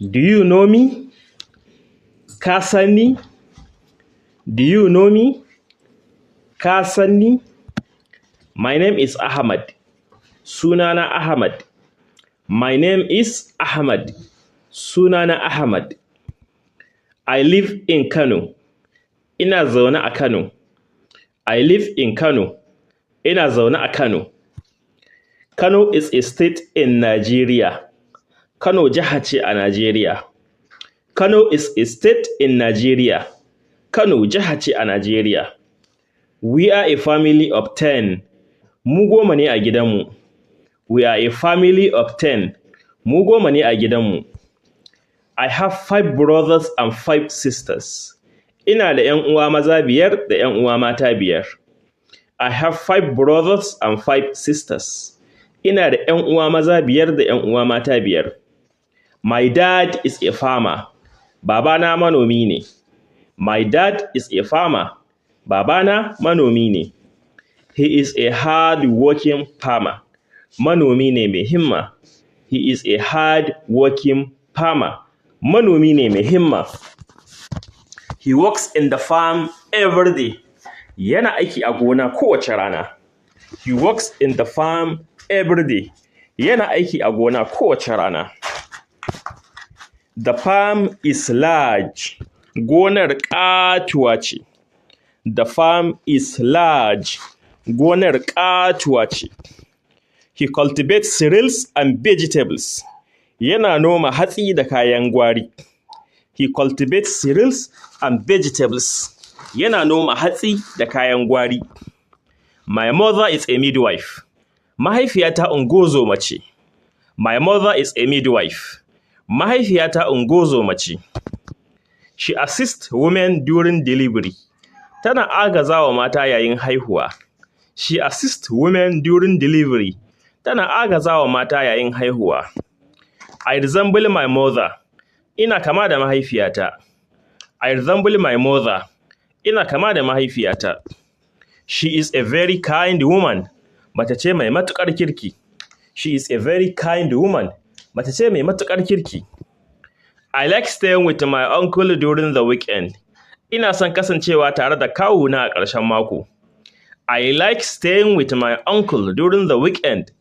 Do you know me? Ka san ni? Do you know me? Ka san ni? My name is Ahmad. Sunana Ahmad. My name is Ahmad. Sunana Ahmad. I live in Kano. Ina zaune a Kano. I live in Kano. Ina zaune a Kano. Kano is a state in Nigeria. Kano jiha ce a Najeriya. Kano is a state in Nigeria. Kano jiha ce a Najeriya. We are a family of 10. Mu 10 ne a gidanmu. We are a family of 10. Mu 10 ne a gidanmu. I have five brothers and five sisters. Ina da 'yan uwa maza biyar da 'yan uwa mata biyar. I have five brothers and five sisters. Ina da 'yan uwa maza biyar da 'yan uwa mata biyar. My dad is a farmer. Babana manomi ne. My dad is a farmer. Babana manomi ne. He is a hard-working farmer. Manomi ne mai himma. He is a hard-working farmer. Manomi ne mai himma. He works in the farm every day. Yana aiki a gona kowace rana. He works in the farm every day. Yana aiki a gona kowace rana. The farm is large. Gonar ƙatuwa ce. The farm is large. Gonar ƙatuwa ce. He cultivates cereals and vegetables. Yana noma hatsi da kayan gwari. He cultivates cereals and vegetables. Yana noma hatsi da kayan gwari. My mother is a midwife. Mahaifiyata ungozoma ce. My mother is a midwife. Mahaifiyata ungozoma ce. She assists women during delivery. Tana agazawa mata yayin haihuwa. She assists women during delivery. Tana agazawa mata yayin haihuwa. I resemble my mother. Ina kama da mahaifiyata. I resemble my mother. Ina kama da mahaifiyata. She is a very kind woman. Mace ce mai matuƙar kirki. She is a very kind woman. Mace ce mai matuƙar kirki. I like staying with my uncle during the weekend. Ina son kasancewa tare da kawuna a ƙarshen mako. I like staying with my uncle during the weekend.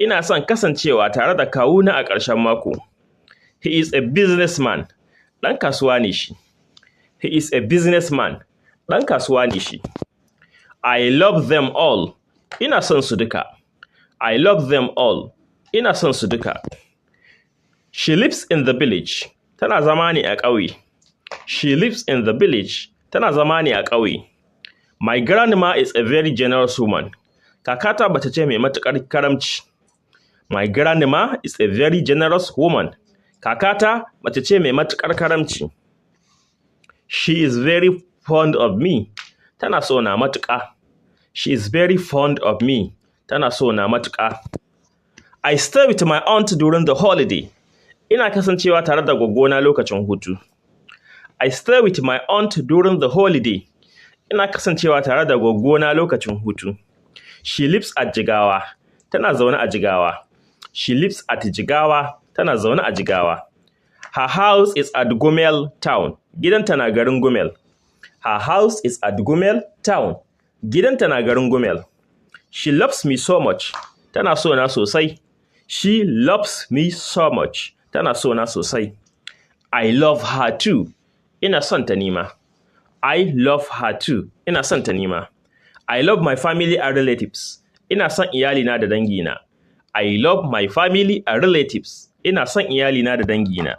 Ina son kasancewa tare da kawuna a ƙarshen mako. He is a businessman. Ɗan kasuwa ne shi. He is a businessman. Ɗan kasuwa ne shi. I love them all. Ina son su duka. I love them all. Ina son su duka. She lives in the village. Tana zama ne a ƙauye. She lives in the village. Tana zama ne a ƙauye. My grandma is a very generous woman. Kakata mace ce mai matuƙar karamci. My grandma is a very generous woman. Kakata mace ce mai matuƙar karamci. She is very fond of me. Tana so na matuƙa. She is very fond of me. Tana so na matuƙa. I stay with my aunt during the holiday. Ina kasancewa tare da gwaggona lokacin hutu. I stay with my aunt during the holiday. Ina kasancewa tare da gwaggona lokacin hutu. She lives at Jigawa. Tana zaune a Jigawa. She lives at Jigawa. Tana zaune a Jigawa. Her house is at Gumel town. Gidanta na garin Gumel. Her house is at Gumel town. Gidanta na garin Gumel. She loves me so much. Tana so na sosai. She loves me so much. Tana so na sosai. I love her too. Ina son ta nima. I love her too. Ina son ta nima. I love my family and relatives. Ina son iyalina da dangina. I love my family and relatives. Ina son iyalina da dangina.